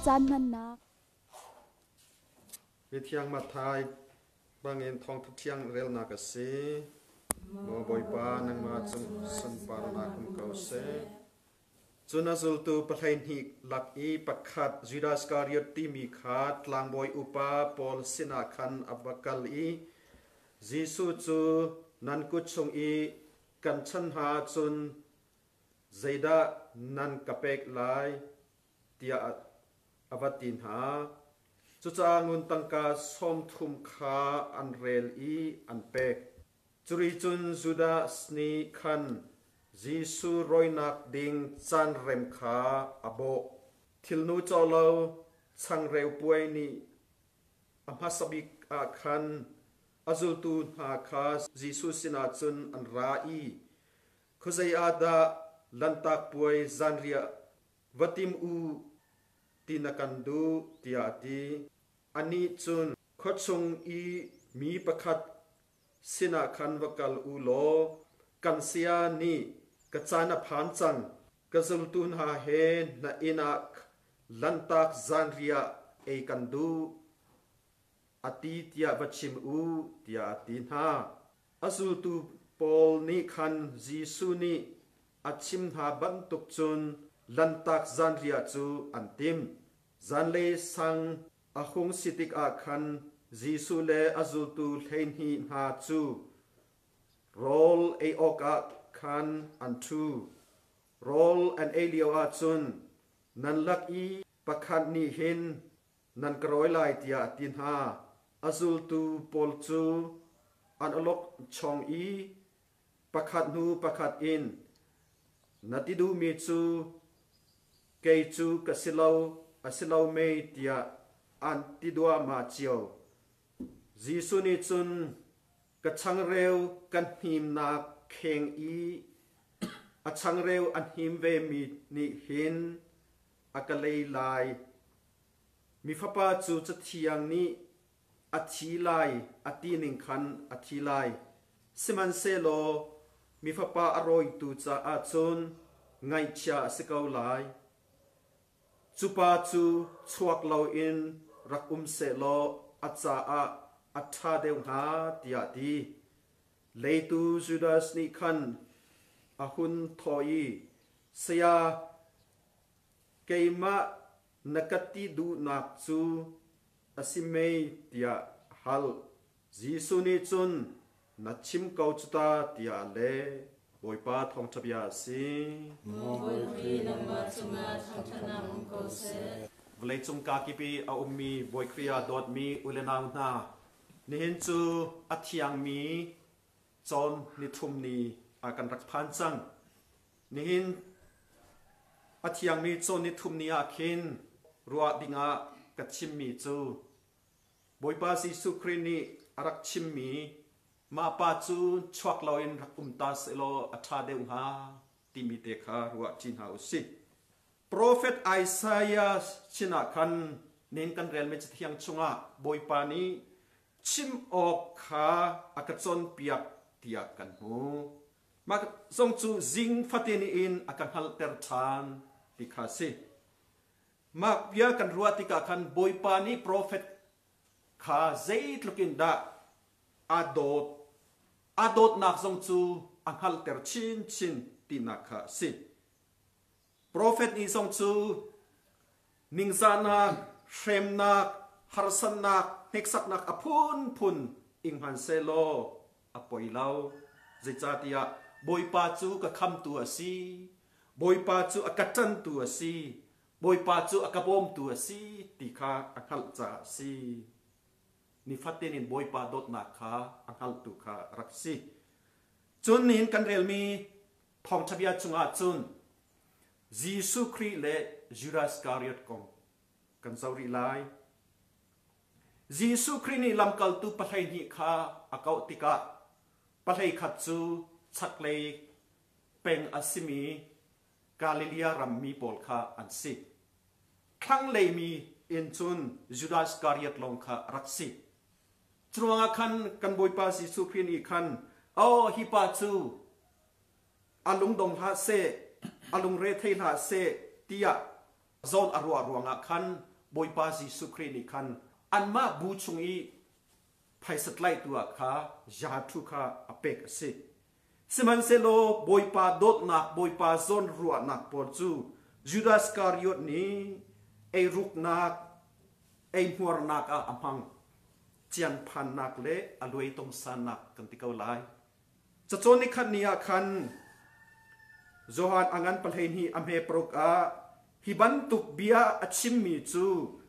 caan hmannak. Mithiang Matthai bangin thawngtha thiang relnak a si. Maw Bawipa, nangmah cung sunparnak um ko seh. Cun a zultu 12 lak i pakhat Judas Iskariot timi kha tlangbawi upa pawl sinah khan a va kal i Jesuh cu nan kut chung i kan chan hna ahcun zeidah nan ka pek lai tiah a va ti hna. Cucaah ngun tangka 30 kha an rel i an pek. Curi cun Judas nih khan Jesuh rawinak ding caan rem kha a bawh. Thilnu cawhlo changreu puai nih a hmasa bik ah khan a zultu hna kha Jesuh sinah cun an ra i, Khuazei ah dah Lanhtak Puai zanriah va tim u ti na kan duh, tiah a ti. Anih cun, Khuachung i mi pakhat sinah khan va kal u law kan saya nih ka caan a phan cang, ka zultu hna he na inn ah Lanhtak zanriah ei kan duh, a ti tiah va chim u, tiah a ti hna. A zultu pawl nih khan Jesuh nih a chim hna bantuk cun Lanhtak zanriah cu an timh. Zanlei sang a hung si tikah khan Jesuh le a zultu 12 hna cu rawl ei awkah khan an ṭhu. Rawl an ei lioah cun nan lak i pakhat nih hin nan ka rawi lai tiah a ti hna. A zultu pawl cu an awlok chong i pakhat hnu pakhat in, Na ti duhmi cu kei cu ka si lo, a si lo mei tiah an ti duahmah cio. Jesuh nih cun ka changreu kan hnimnak kheng i a changreu a hnim vemi nih hin a ka lei lai. Mi Fapa cu Cathiang nih a thi lai a ti ning khan a thi lai. Sihmanhsehlaw mi Fapa a rawitu caah cun ngaihchia a si ko lai. Cu pa cu chuak loin rak um sehlaw a caah a ṭha deuh hnga tiah a ti. Leitu Judas nih khan a hun thawh i, Saya, keimah na ka ti duhnak cu a si mei tiah a hal. Jesuh nih cun, Na chim ko cu ta tiah a leh. Bawipa thawngṭha bia a si. Maw Bawi Khrih, nangmah cungah thangṭhatnak um ko seh. Vawleicung kakip i a ummi Bawi Khrih ah dawtmi u le nau hna, nihin cu a thiangmi cawn nithum ni ah kan rak phan cang. Nihin a thiangmi cawn nithum ni ah khin ruah dingah ka chimmi cu Bawipa Jesuh Khrih nih a rak chimmi mah pa cu chuak loin rak um ta sehlaw a ṭha deuh hnga timi te kha ruah ṭi hna u sih. Profet Isaiah sinah khan nin kan relmi Cathiang chungah Bawipa nih chim awk kha a ka cawnpiak tiah kan hmu. Mah zong cu zing fatin in a ka hngalhter ṭhan ti kha a si. Mah bia kan ruah tikah khan Bawipa nih profet kha zeitluk in dah aa dawt, aa dawtnak zong cu a hngalhter chinchin tinak kha a si. Profet nih zong cu ningzahnak, hremnak, harsatnak, hneksaknak a phunphun ing hmanhsehlaw a poi lo. Zeicahtiah Bawipa cu ka khamtu a si, Bawipa cu a ka ṭantu a si, Bawipa cu a ka bawmtu a si ti kha a hngalh caah a si. Nifatin in Bawipa dawtnak kha a hngaltu kha a rak si. Cun nihin kan relmi thawngṭha bia chungah cun Jesuh Khrih le Judas Iskariot kong kan zoh rih lai. Jesuh Khrih nih lamkaltu 12 kha a kauh tikah 11 cu chaklei peng a simi Galilia rammi pawl kha an si. Thlanglei mi in cun Judas Iskariot lawng kha a rak si. Curuangah khan kan Bawipa Jesuh Khrih nih khan, Oh, hi pa cu a lungdong hlah seh, a lungre thei hlah seh, tiah zawn a ruah ruangah khan Bawipa Jesuh Khrih nih khan anmah bu chung i phaisa tlaihtu ah kha Jathu kha a pek a si. Sihmanhsehlaw Bawipa dawtnak, Bawipa zawnruahnak pawl cu Judas Iskariot nih eiruknak, eihmuarnak ah a hmang. Cianphannak le a luaitongsannak kan ti ko lai. Cacawn nikhat ni ah khan Johan a ngan 12 a hme paruk ah hi bantuk bia a chimmi cu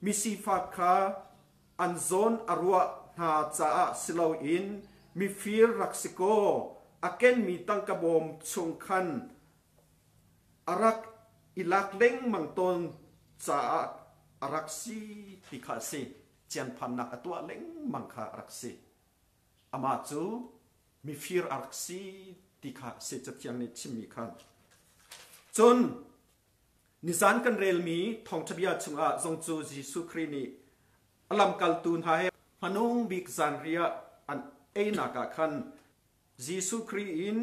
misifak kha an zawn a ruah hna caah si loin mifir rak si kaw a kenmi tangka bawm chung khan a rak i lak lengmang tawn caah a rak si ti kha a si. Cianphannak a tuah lengmang kha a rak si. Amah cu mifir a rak si ti kha a si Cathiang nih chimmi khan. Cun nizan kan relmi thawngṭha bia chungah zong cu Jesuh Khrih nih a lamkaltu hna he hmanung bik zanriah an einak ah khan Jesuh Khrih in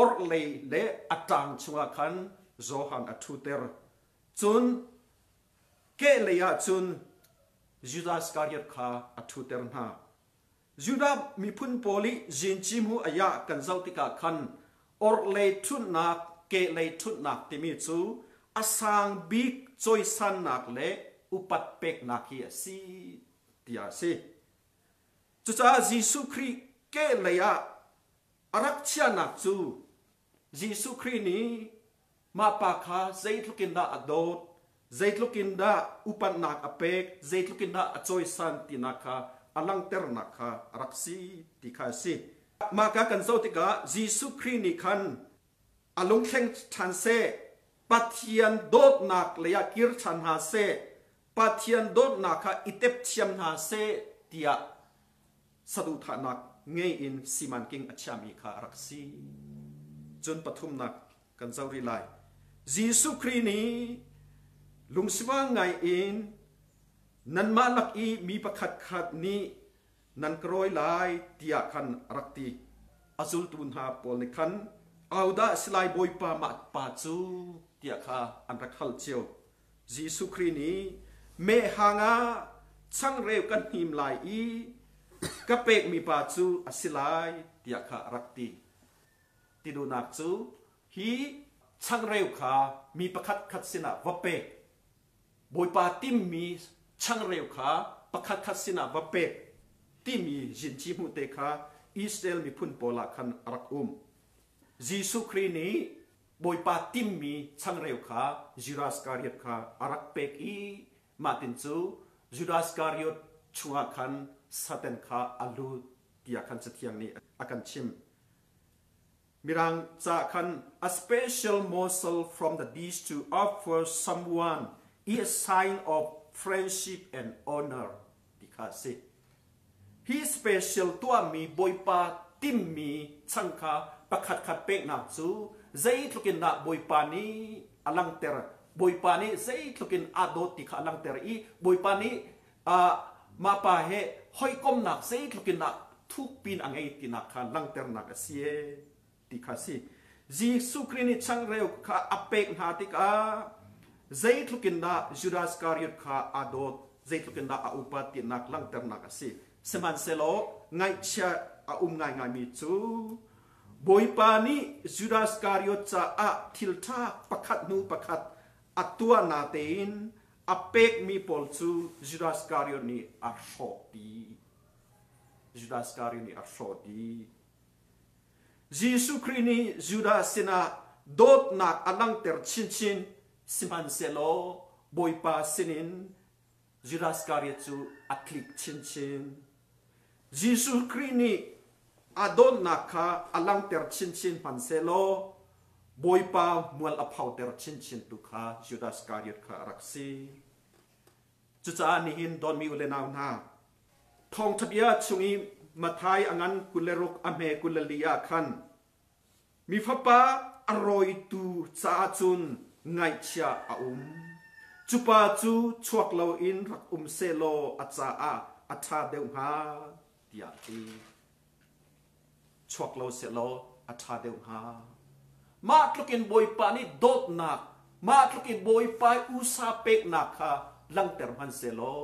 orhlei le a ṭang chungah khan Johan a ṭhuter. Cun kehlei ah cun Judas Iskariot kha a ṭhuter hna. Judah miphun pawl i Zinci-hmu a yah kan zoh tikah khan orhlei ṭhutnak, kehlei ṭhutnak timi cu a sang bik cawisannak le upat peknak hi a si tiah a si. Cucaah Jesuh Khrih kehlei ah a rak chiahnak cu Jesuh Khrih nih mah pa kha zeitluk in dah a dawt, zeitluk in dah upatnak a pek, zeitluk in dah a cawisan tinak kha a langhternak kha a rak si ti kha a si. Mah ka kan zoh tikah Jesuh Khrih nih khan a lungthleng ṭhan seh, Pathian dawtnak lei ah kir ṭhan hna seh, Pathian dawtnak kha i tep thiam hna seh tiah saduhthahnak ngei in simanking a chiami kha a rak si. Cun pathumnak kan zoh rih lai. Jesuh Khrih nih lungsivang ngai in nanmah lak i mi pakhat khat nih nan ka rawi lai tiah khan a rak ti. A zultu hna pawl nih khan ahodah si lai Bawipa mah pa cu tiah kha an rak hal cio. Jesuh Khrih nih mehhang ah changreu kan hnim lai i ka pekmi pa cu a si lai tiah kha a rak ti. Ti duhnak cu hi changreu kha mi pakhat khat sinah va pek. Bawipa timmi changreu kha pakhat khat sinah va pek timi zinci hmuh te kha Israel miphun pawl ah khan a rak um. Jesuh Khrih nih Bawipa timmi changreu kha Judas Iskariot kha a rak pek i mah tin cu Judas Iskariot chungah khan Satan kha a lut tiah khan Cathiang nih a kan chimh. Mirang ca khan a special morsel from the dish to offer someone i a sign of friendship and honor ti kha a si. Hi special tuahmi Bawipa timmi chang kha pakhatkhat peknak cu zeitluk in dah Bawipa nih a langhter, Bawipa nih zeitluk in aa dawt ti kha a langhter i Bawipa nih mah pa he hawikomnak zeitluk in dah thukpi in a ngei tinak kha langhternak a si ee ti kha a si. Jesuh Khrih nih changreu kha a pek hna tikah zeitluk in dah Judas Iskariot kha aa dawt, zeitluk in dah a upat tinak langhternak a si. Sihmanhsehlaw ngaihchia a um ngaingaimi cu Bawipa nih Judas Iskariot caah thilṭha pakhat hnu pakhat a tuah natein a pekmi pawl cu Judas Iskariot nih a hrawh dih. Judas Iskariot nih a hrawh dih. Jesuh Khrih nih Judah sinah dawtnak a langhter chinchin, sihmanhsehlaw Bawipa sinin Judas Iskariot cu a tlik chinchin. Jesuh Khrih nih a dawtnak kha a langhter chinchin hmanhsehlaw Bawipa mual a photer chinchin tu kha Judas Iskariot kha a rak si. Cucaah nihin dawtmi u le nau hna, Thawngṭha bia chung i Matthai a ngan 26 a hme 24 ah khan mi fapa a rawitu caah cun ngaihchia a um. Cu pa cu chuak loin rak um sehlaw a caah a ṭha deuh hnga tiah a ti. Chuak lo sehlaw a ṭha deuh hnga. Mah tluk in Bawipa nih dawtnak, mah tluk in Bawipa usa peknak kha Langhter hmanhsehlaw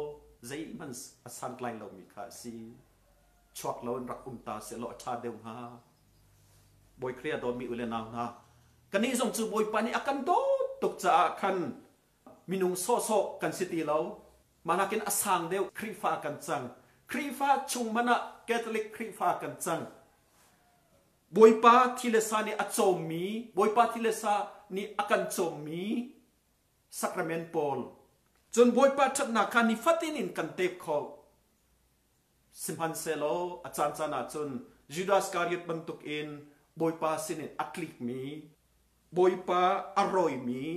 zeihmanh a santlai lomi kha a si. Chuak lo in rak um ta sehlaw a ṭha deuh hnga. Bawi Khrih a dawtmi u le nau hna, kannih zong cu Bawipa nih a kan dawt tuk caah khan minung sawhsawh kan si ti lo. Mah nakin a sang deuh Khrihfa kan cang. Khrihfa chung hmanh ah Catholic Khrihfa kan cang. Bawipa thi le sa nih a cawmmi, Bawipa thi le sa nih a kan cawmmi sacrament pawl. Cun Bawipa ṭhatnak kha nifatin in kan tep kho. Sihmanhsehlaw a caancaan ahcun Judas Iskariot bantukin Bawipa sinin a tlikmi, Bawipa a rawimi,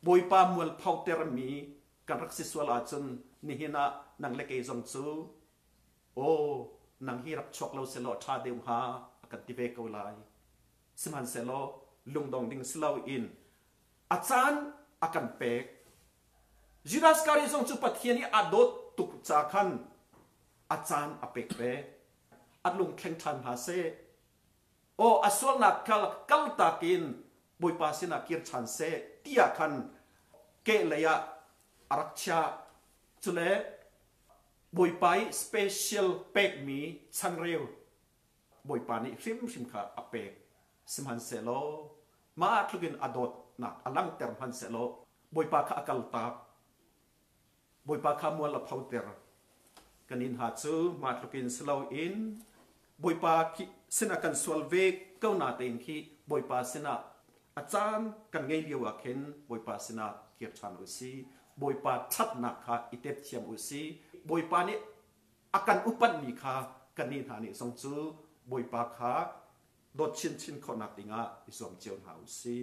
Bawipa mualphotermi kan rak si sual ahcun nihin ah nang le kei zong cu aw nang hi rak chuak lo sehlaw a ṭha deuh hnga a kan ti ve ko lai. Sihmanhsehlaw lungdong ding si loin a caan a kan pek. Judas Iskariot zong cu Pathian i a dawt tuk ca khan a caan a pek ve. A lung thleng ṭhan hna seh. Aw a sualnak kal kaltak in Bawipa sinah kir ṭhan seh tiah khan kehlei ah a rak chiah. Cule Bawipa i special pekmi changreu Bawipa nih hrimhrim kha a pek. Sihmanhsehlaw mah tluk in a dawtnak a langhter hmanhsehlaw Bawipa kha a kaltak. Bawipa kha mual a photer. Kan inn hna cu mah tluk in si loin Bawipa khi sinah kan sual ve ko natein khi Bawipa sinah a caan kan ngei lio ah khin Bawipa sinah kir ṭhan u si. Bawipa ṭhatnak kha i tep thiam u si. Bawipa nih a kan upatmi kha kannih hna nih zong cu Bawipa kha dawt chinchin khawhnak dingah i zuam cio hna u si.